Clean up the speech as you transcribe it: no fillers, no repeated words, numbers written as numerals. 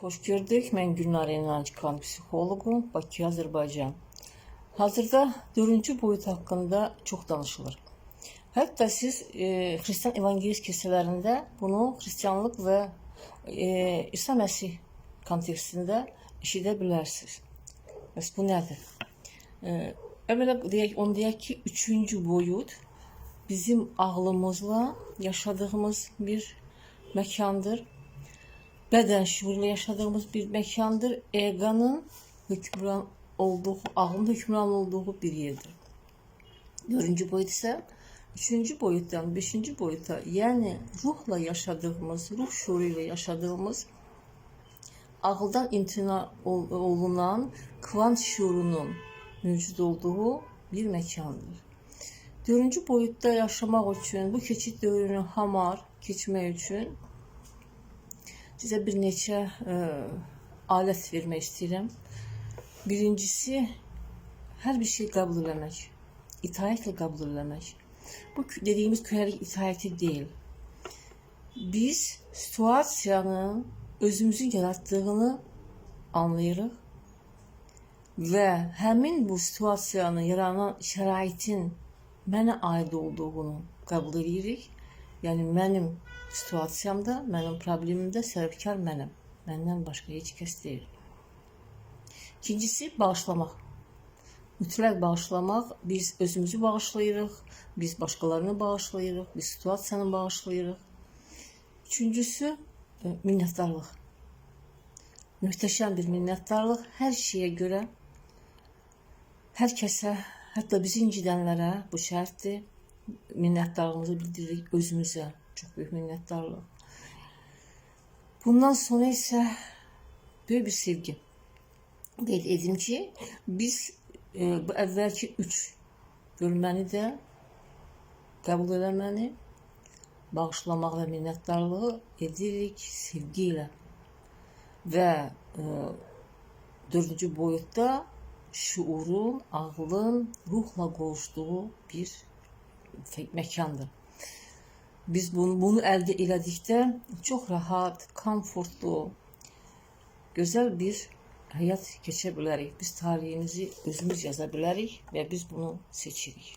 Xoş gördük. Mən Gülnar İnanc, kvant psixoloqu, Bakı, Azərbaycan. Hazırda dördüncü boyut haqqında çox danışılır. Hətta siz Xristian Evangelist kilsələrində bunu xristianlıq və İsa Məsih kontekstində eşidə bilərsiniz. Bəs bu nədir? Əvvəla deyək, onu deyək ki, üçüncü boyut bizim ağlımızla yaşadığımız bir məkandır. Bədən şuuruyla yaşadığımız bir məkandır. Eqonun hökmran olduğu, ağlın hökmran olduğu bir yerdir. Dördüncü boyut isə üçüncü boyutdan beşinci boyuta, yəni ruhla yaşadığımız, ruh şuuru ilə yaşadığımız, ağıldan imtina olunan kvant şuurunun mövcud olduğu bir məkandır. Dördüncü boyutda yaşamaq üçün, bu keçid dövrünü hamar keçmək üçün sizə bir neçə alət vermək istəyirəm. Birincisi, hər bir şey qəbul eləmək. İtaətlə qəbul eləmək. Bu dediyimiz köləlik itaəti deyil. Biz situasiyanın özümüzün yaratdığını anlayırıq və həmin bu situasiyanın yaranan şəraitin mənə aid olduğunu qəbul edirik. Yəni mənim situasiyamda, mənim problemimdə səbəbkar mənəm. Məndən başqa heç kəs deyil. İkincisi, bağışlamaq. Mütləq bağışlamaq. Biz özümüzü bağışlayırıq, biz başqalarını bağışlayırıq, biz situasiyanı bağışlayırıq. Üçüncüsü, minnətdarlıq. Möhtəşəm bir minnətdarlıq hər şeyə görə, hər kəsə, hətta bizi incidənlərə bu şərtdir. Minnətdarlığımızı bildiririk özümüzə. Çox böyük minnətdarlıq. Bundan sonra isə böyük bir sevgi. Qeyd edim ki, biz bu əvvəlki üç bölməni də qəbul eləməni, bağışlamaq və minnətdarlığı edirik sevgi ilə. Və dördüncü boyutda şuurun, ağlın ruhla qovuşduğu bir məkandır. Biz bunu əldə elədikdə çox rahat, komfortlu, gözəl bir həyat keçə bilərik. Biz taleyimizi özümüz yaza bilərik və biz bunu seçirik.